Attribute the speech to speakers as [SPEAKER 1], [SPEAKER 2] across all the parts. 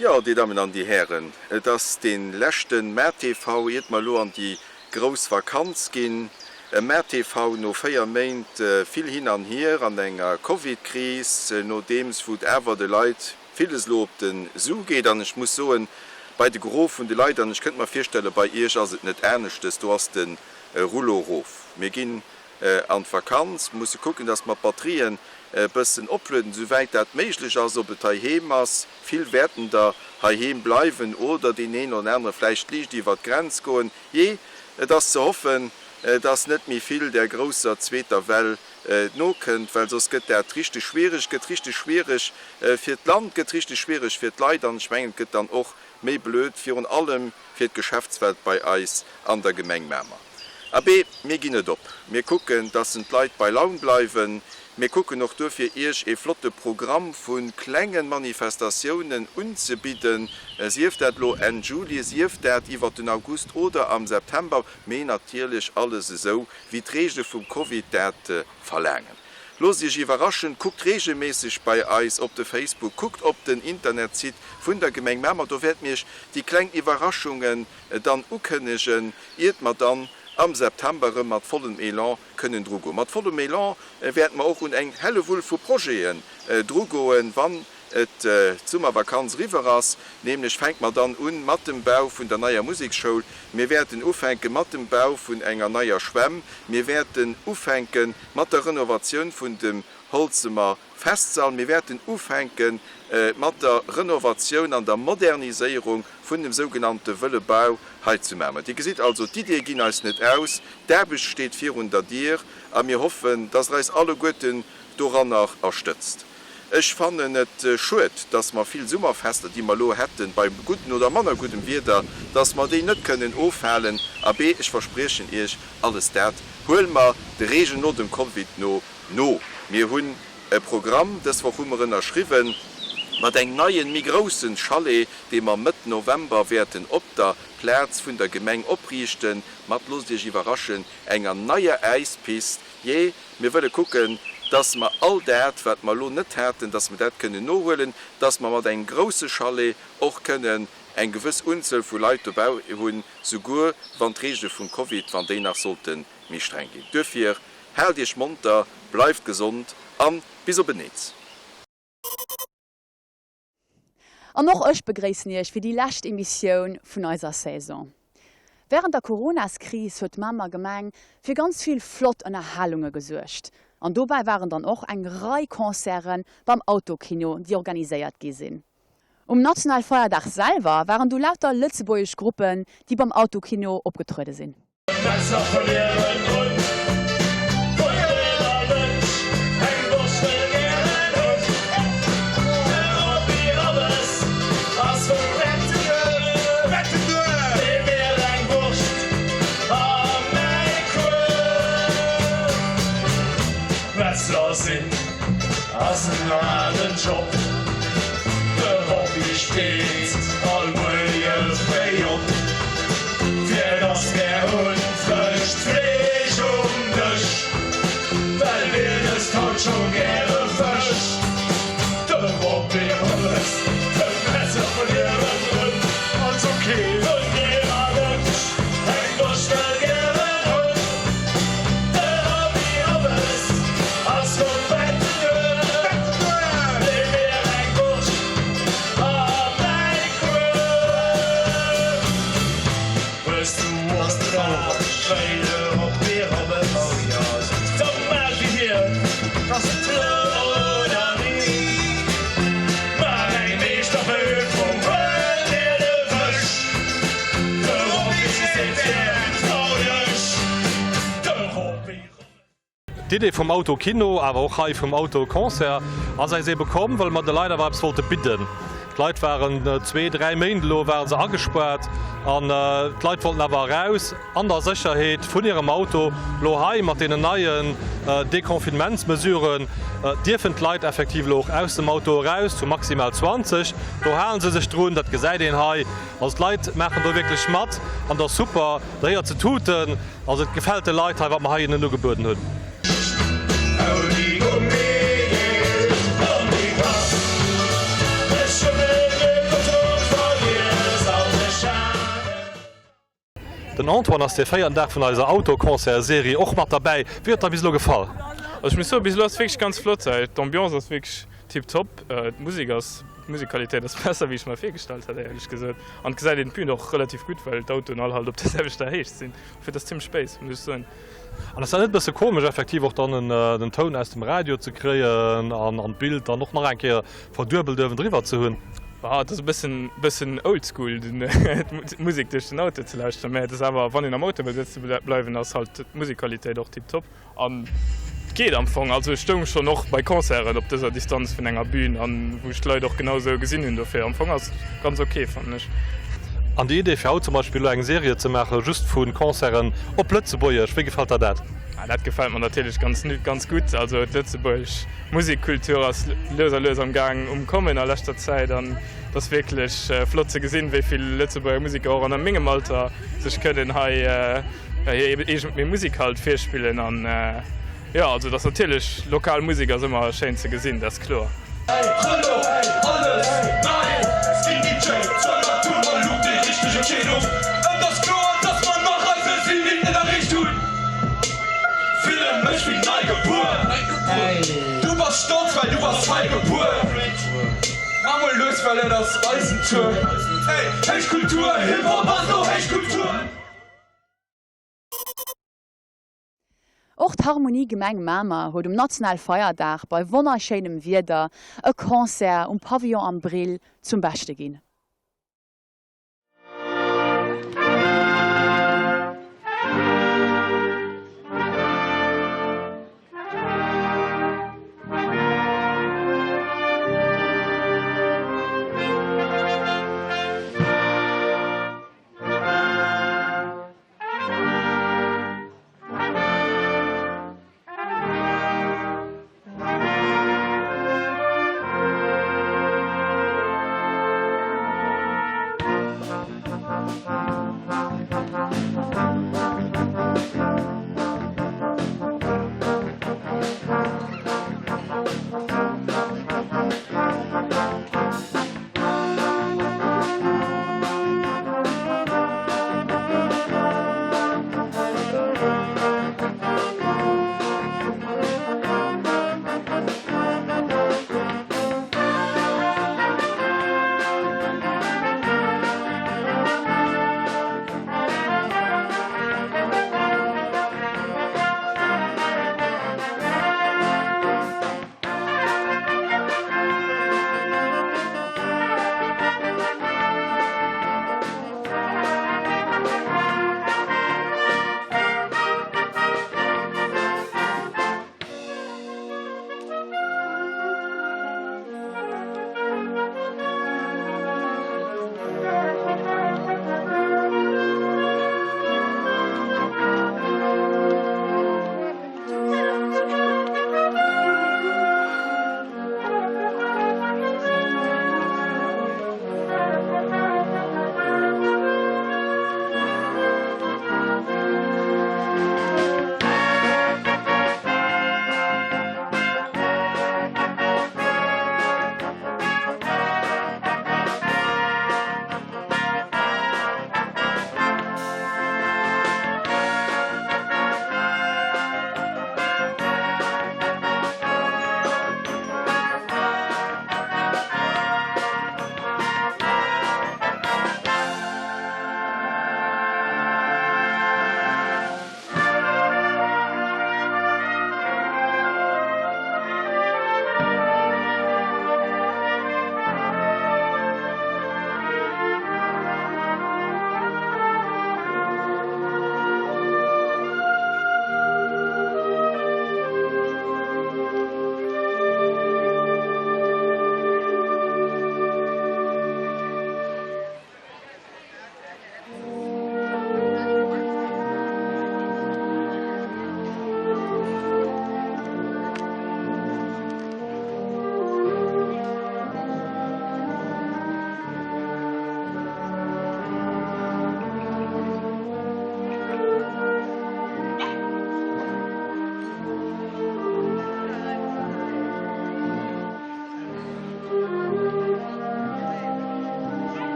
[SPEAKER 1] Jo, Dir Dammen an Dir Hären, et ass dee leschte MaTV, iert mer elo an déi grouss Vakanz ginn. E MaTV no 4 Méint vill hin an hier an enger Covid-Kris, nodeems wou et awer de Leit villes elo op de Su geet. An ech muss soen, bei de Gros vun de Leit, an ech kënnt mer virstellen, bei Iech ass et net aneschtes, do ass de Rouleau erof. Mir ginn an d'Vakanz, musse kucken, dass mer d'Batterien e bëssen oplueden, esouwäit dat méiglech ass, ob et heiheem ass, vill wäerten der heiheem bleiwen oder deen een oder anere vläicht liicht iwwert d'Grenz goen. Jee, et ass ze hoffen, dass net méi vill där grousser zweeter Well nokënnt, well soss gëtt dat richteg schwiereg, gëtt richteg schwiereg fir d'Land, gëtt richteg schwiereg fir d'Leit an ech mengen, et gëtt dann och méi blöd, virun allem fir d'Geschäftswelt bei eis an der Gemeng Mamer. Abee, mir ginn net op. Mir kucken, dass en d'Leit bei Laun bleiwen. Mir kucken och duerfir, Iech ee flotte Programm vu klengen Manifestatiounen unzebidden, sief dat elo Enn Juli, sief dat iwwert den August oder am September, mee natierlech alles esou, wéi d'Reegele vum Covid dat verlaangen. Loosst Iech iwwerraschen, kuckt reegelméisseg bei eis op de Facebook, kuckt op den Internetsite vun der Gemeng Mamer, do wäerte mir Iech déi kleng Iwwerraschungen dann ukënnegen, iert mer dann am September erëm mat vollem Elan kënnen drugoen. Mat vollem Elan wäerte mer och un eng Hellewull vu Projeten drugoen, wann et d'Summervakanz eriwwer ass, nämlech fänke mer dann un mat dem Bau vun der neier Museksschoul, mir wäerten ufänke mat dem Bau vun enger neier Schwämm, mir wäerten ufänke mat der Renovatioun vun dem Holzemer Festsall, mir wäerten ufänke mat der Renovatioun an der Moderniséierung vun dem sougenannte Wëlle Bau hei zu Mamer. Dir gesitt also, d'Iddie ginn eis net aus, d'Aarbecht steet virun der Dier a mir hoffen, dass Der eis alleguerten doranner erstëtzt. Ech fannen et schued, dass mer vill Summerfester, déi mer elo hätten, bei guddem oder manner guddem Wieder, dass mer déi net kënnen ofhalen. Abee, ech verspriechen Iech, alles dat huele mer de Regeln no, dem Covid no, no. Mir hunn e Programm, dës Woch hu mer ënnerschriwwen, mat engem neien, méi groussen Chalet, dee mer Mëtt November wäerten op der Plaz vun der Gemeng opriichten, mat, loosst Iech iwwerraschen, enger neier Äispist. Jee, mir wëlle kucken, dass mer all dat, wat mer elo net haten, dass mer dat kënnen nohuelen, dass mer mat engem grouse Chalet och kënnen eng gewëss Unzuel vu Leit dobäi hunn, souguer wann d'Regele vum Covid, wann déi nach sollte méi streng ginn. Duerfir, haalt Iech monter, bleift gesond a bis op en Neits!
[SPEAKER 2] An och ech begréissen Iech fir déi lescht Emissioun vun eiser Saison. Wärend der Coronaskris huet d'Mamer Gemeng fir ganz vill flott Ënnerhalunge gesuergt. An dobäi waren dann och eng Rei Concerte beim Autokino, déi organiséiert gi sinn. Um Nationalfeierdag selwer waren du lauter lëtzebuergesch Gruppen, déi beim Autokino opgetruede sinn.
[SPEAKER 3] Fir dass mär hunn frëscht Fleesch um Dësch, well wien ësst haut scho gäre Fësch? De Roby Robbes, de Metzler vun niewendrun, also kee wëll Giererlëtsch, eng Wurscht wëll gären hunn. De Roby Robbes ass vum Bettenduerf, dee wier eng Wurscht a mäi Kuerf.
[SPEAKER 4] D'Idee vum Auto-Kino, awer och hei vum Auto-Concert ass eis ebe komm, well mer de Leit awer eppes wollte bidden. D'Leit waren zwee, dräi Méint elo ware se agespaart an d'Leit wollten awer eraus an der Sécherheet vun hirem Auto. Elo hei mat deenen neien Deconfinementsmesuren dierfen d'Leit effektiv elo och aus dem Auto eraus zu maximal 20. Do hale se sech drun, dat gesäit een hei. Also d'Leit maachen do wierklech mat an dat ass super. Da héiert se tuten. Also et gefält de Leit hei wat mer hei hinnen ugebueden hunn. Den Antoine ass dee véierten Dag vun eiser Autoconcert-Serie och mat derbäi. Wéi huet der bis elo gefall?
[SPEAKER 5] Also ech muss soen, bis elo ass et wierklech ganz flott hei. D'Ambiance ass wierklech tiptop, d'Musek ass, d'Musekqualitéit ass besser wéi ech mer virgestallt hat éierlech gesot. An et gesäit een d'Bün och relativ gutt, well d'Autoen all halt op der selwechter Héicht sinn. Dofir et ass zimmlech béis, muss ech soen.
[SPEAKER 4] An ass dat net e bësse komesch effektiv och dann den Toun aus dem Radio ze kréien an d'Bild dann och nach eng Kéier verduebelt uewendriwwer ze hunn?
[SPEAKER 5] Bah, et ass e bëssen, bëssen oldschool d'Musek duerch den Auto ze lauschteren, mä et ass awer, wann een am Auto wëll sëtze bleiwen, ass halt d'Musekqualitéit och tiptop an et geet am Fong. Also ech stoung schonn och bei Concerten op dëser Distanz vun enger Bühn an wou ech d'Leit och genau esou gesinn hunn, dofir am Fong ass et ganz ok fannen ech.
[SPEAKER 4] An déi Idee fir haut zum Beispill elo eng Serie ze maache just vu Concerten op Lëtzebuergesch, wéi gefält der dat?
[SPEAKER 5] Ah, dat gefält mer natierlech ganz, ganz gutt. Also d'lëtzebuergesch Musekkultur ass lues a lues am Gaang um Kommen a leschter Zäit an et ass wierklech flott ze gesinn, wéi vill Lëtzebuerger Museker och an mengem Alter sech kënnen hei hir eegen Musek halt virspillen an jo, also et ass natierlech, lokal Musek ass ëmmer schéin ze gesinn, dat ass kloer.
[SPEAKER 2] Och d'Harmonie Gemeng Mamer huet um Nationalfeierdag bei wonnerschéinem Wieder e Concert um Pavillon am Brill zum Beschte ginn.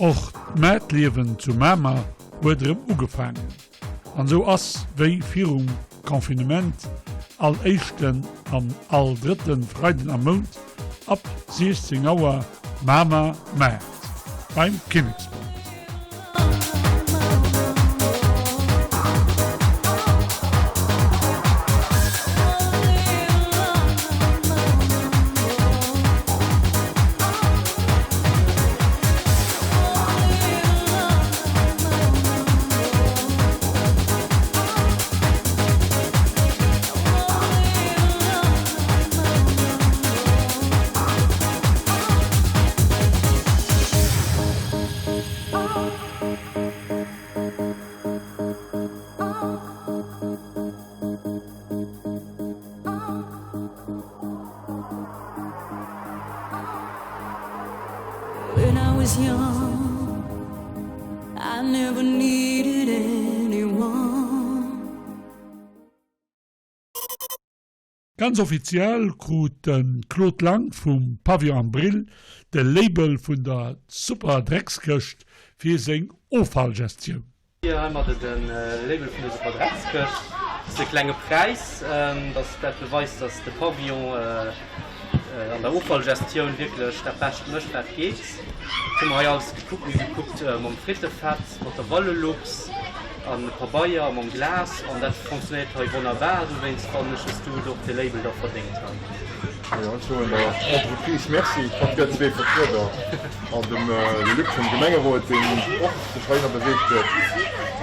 [SPEAKER 6] Och d'Maartliewen zu Mamer huet erëm ugefaangen. An esou ass wéi virum Confinement all éischten an all drëtte Freiden am Mount ab 16 Auer Mamer Maart beim Kinneksbond.
[SPEAKER 7] When I was young, I never needed anyone.
[SPEAKER 6] Ganz offiziell krut de Claude Lang vum Pavillon am Brill de Label vun der Super Dreckskëscht fir seng Offallgestioun.
[SPEAKER 8] Hier heimadde de Label vun der Super Dreckskëscht. Dat ass e klenge Präis, dass dat beweist, dass de Pavillon an der Offallgestioun wierklech dat Bescht mécht, wat geet. Dat hu mer hei alles gekuckt. Mir hu gekuckt mam Frittefett, mat der Valelux an Pabeier, mam Glas an dat fonctionnéiert hei wonnerbar. Dowéinst fannen ech, hues du et och de Label da verdéngt hei.
[SPEAKER 9] Jo, ech soen der Entreprise Merci. Hatt gëtt zwee Vertrieder an dem Luc vum Gemengerot, deen och sech heihinner beweegt huet.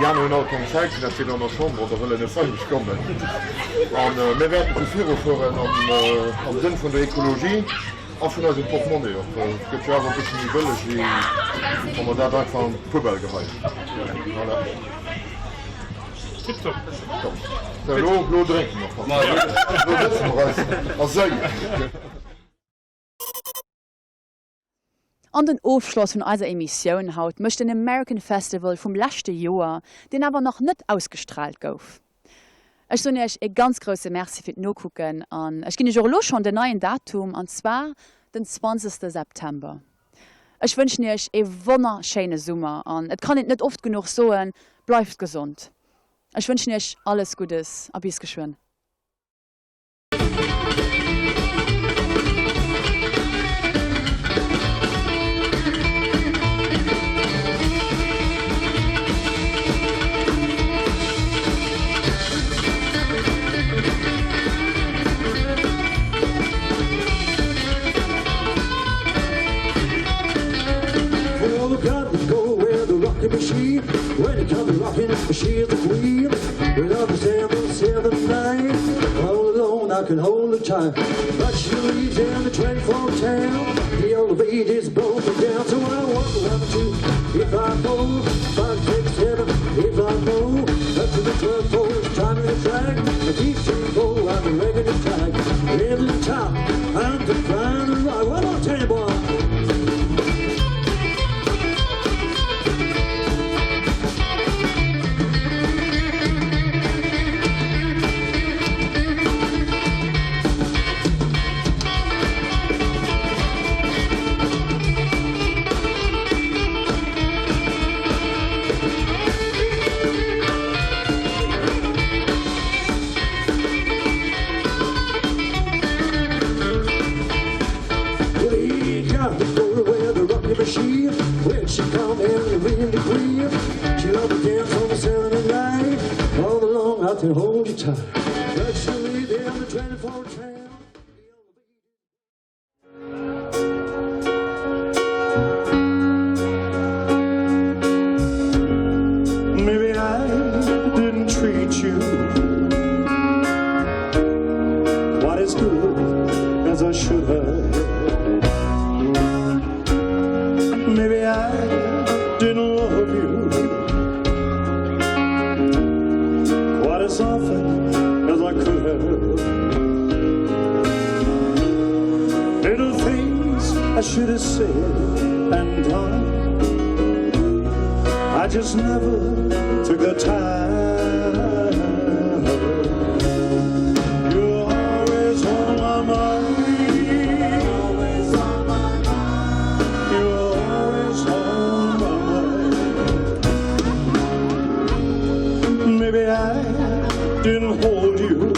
[SPEAKER 9] Déi aner hunn all keng Zäit, sinn entweder an der Chamber oder wëllen net freiwilleg kommen. A mir wäerten do virufueren am Sënn vun der Ekologie a vun eisem Portemonnaie och, well et gëtt jo awer e bësse méi bëlleg, wéi wa mer dat einfach an d'Poubelle geheien. Voilà.
[SPEAKER 5] Tipptopp.
[SPEAKER 9] Top. Sou, elo, elo drénke mer. Elo sëtze mer eis a séier.
[SPEAKER 2] An den Ofschloss vun eiser Emissioun haut mécht den American Festival vum leschte Joer, deen awer nach net ausgestraalt gouf. Ech soen iech ee ganz grousse Merci fir d'Nokucken an ech ginn iech och elo schonn den neien Datum, an zwar den 20 September. Ech wënschen iech ee wonnerschéine Summer an et kann een et net oft genuch soen, bleift gesond. Ech wënschen iech alles Guddes a bis geschwënn.
[SPEAKER 3] Maybe I didn't treat you quite as good as I should have. Maybe I didn't love you quite as often as I could have. Little things I should have said and done. I just never took the time. You're always on my mind. You're always on my mind. Didn't hold you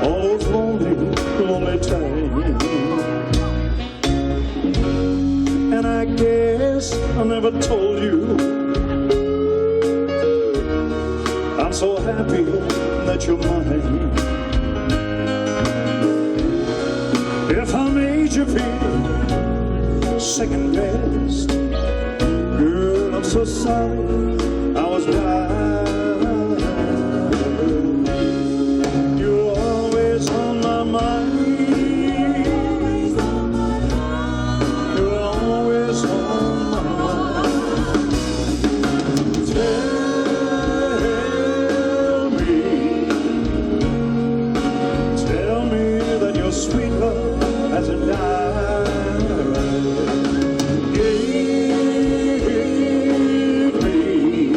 [SPEAKER 3] All those lonely, lonely times And I guess I never told you I'm so happy that you're mine If I made you feel second best Girl, I'm so sorry I was blind You're always on my mind You're always on my mind Tell me Tell me that your sweet love hasn't died Give me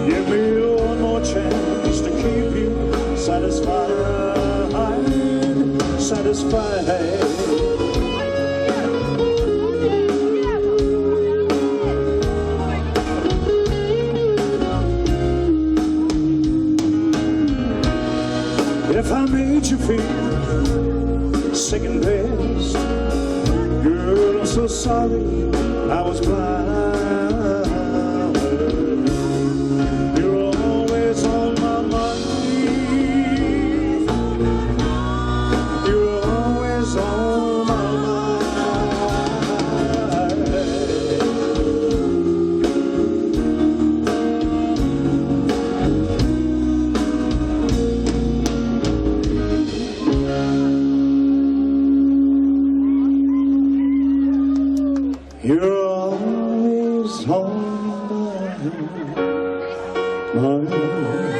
[SPEAKER 3] Give me one more chance to keep you satisfied Satisfied If I made you feel second best Girl, I'm so sorry I was blind You're always on my mind You're always on my mind You're always on my mind.